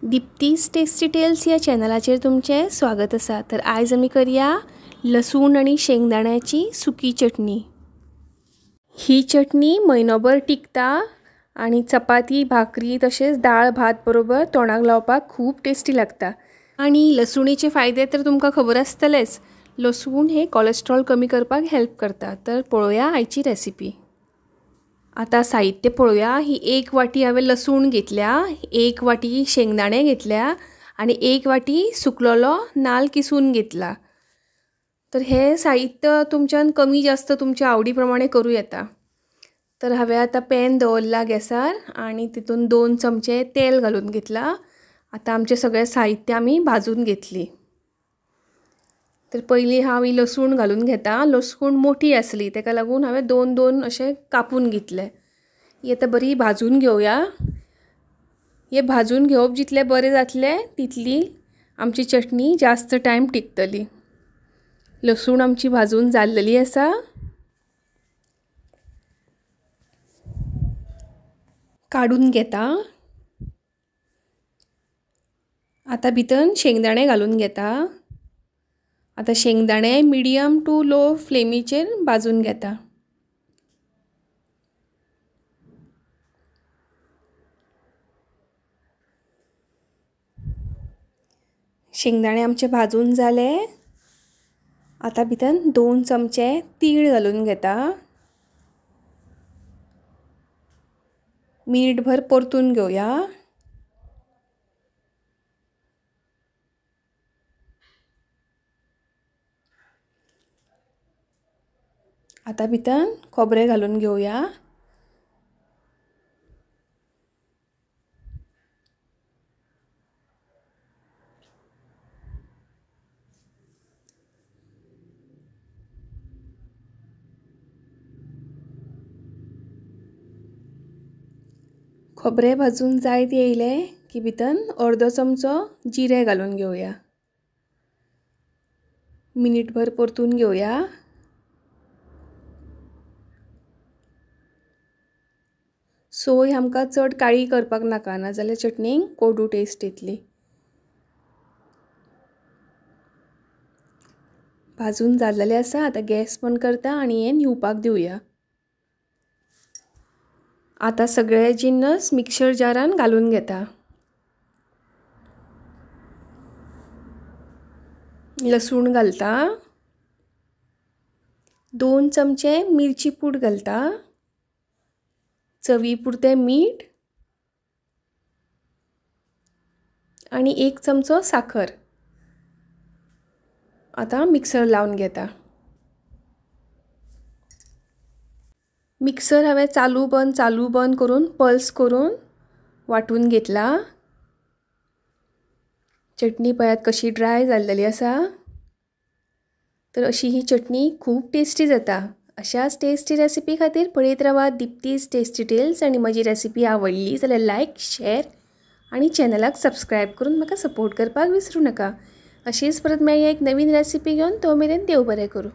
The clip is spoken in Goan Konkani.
दीप्तीस टेस्टी टेल्स या चॅनलाचेर तुमचें स्वागत आसा। तर आयज आमी करया लसूण आनी शेंगदाण्याची सुकी चटणी। ही चटणी म्हयनोभर टिकता आनी चपाती भाकरी तशेंच दाळ भात बरोबर तोंडाक लावपाक खूब टेस्टी लागता। आनी लसुणीचे फायदे तर तुमकां खबर आसतलेच। लसूण हे कोलेस्ट्रॉल कमी करपाक हेल्प करता। तर पळोवया आयची रेसिपी। आता साहित्य पळोवया। ही एक वाटी हांवें लसूण घेतल्या, एक वाटी शेंगदाणे घेतल्या आनी एक वाटी सुकलोलो नाल किसून घेतला। तर हे साहित्य तुमच्यान कमी जास्त तुमच्या आवडी प्रमाणे करूं येता। तर हांवें आतां पॅन दवरला गॅसार आनी तितून 2 चमचे तेल घालून घेतला। आतां आमचें सगळें साहित्य आमी भाजून घेतली। तर पयलीं हांव ही लसूण घालून घेता। लसूण मोठी आसली तेका लागून हांवें 2-2 अशें कापून घेतले। ही आतां बरी भाजून घेवया। हे भाजून घेवप जितलें बरें जातलें तितली आमची चटणी जास्त टायम टिकतली। लसूण आमची भाजून जाल्लेली आसा। काडून घेता। आतां भितर शेंगदाणे घालून घेता। आतां शेंगदाणे मिडियम टू लो फ्लेमीचेर भाजून घेता। शेंगदाणे आमचे भाजून जाले। आतां भितर 2 चमचे तीळ घालून घेता। मिनिटभर परतून घेवया। आतां भितर खोबरें घालून घेवया। खोबरें भाजून जायत येयलें की भितर अर्दो चमचो जिरें घालून घेवया। मिनिटभर परतून घेवया। सोय आमकां चड काळी करपाक नाका, नाजाल्यार चटणीक कोडू टेस्ट येतली। भाजून जाल्लेलें आसा। आतां गॅस बंद करता आनी हें न्हिवपाक दिवया। आतां सगळे जिन्नस मिक्सर जारान घालून घेता। लसूण घालता, 2 चमचे मिरची पूड घालता, चवी पुरतें मीठ आनी 1 चमचो साखर। आतां मिक्सर लावन घेता। मिक्सर हांवें चालू बंद करून पल्स करून वांटून घेतला। चटणी पळयात कशी ड्राय जाल्लेली आसा। तर अशी ही चटणी खूब टेस्टी जाता। अशाच टेस्टी रेसिपी खातीर पळयत रावा दीप्तीस टेस्टी टेल्स। आनी म्हजी रेसिपी आवडली जाल्यार लायक, शेअर आनी चॅनलाक सबस्क्रायब करून म्हाका सपोर्ट करपाक विसरूं नाका। अशीच परत मेळया एक नवीन रेसिपी घेवन। तो मेरेन देव बरें करूं।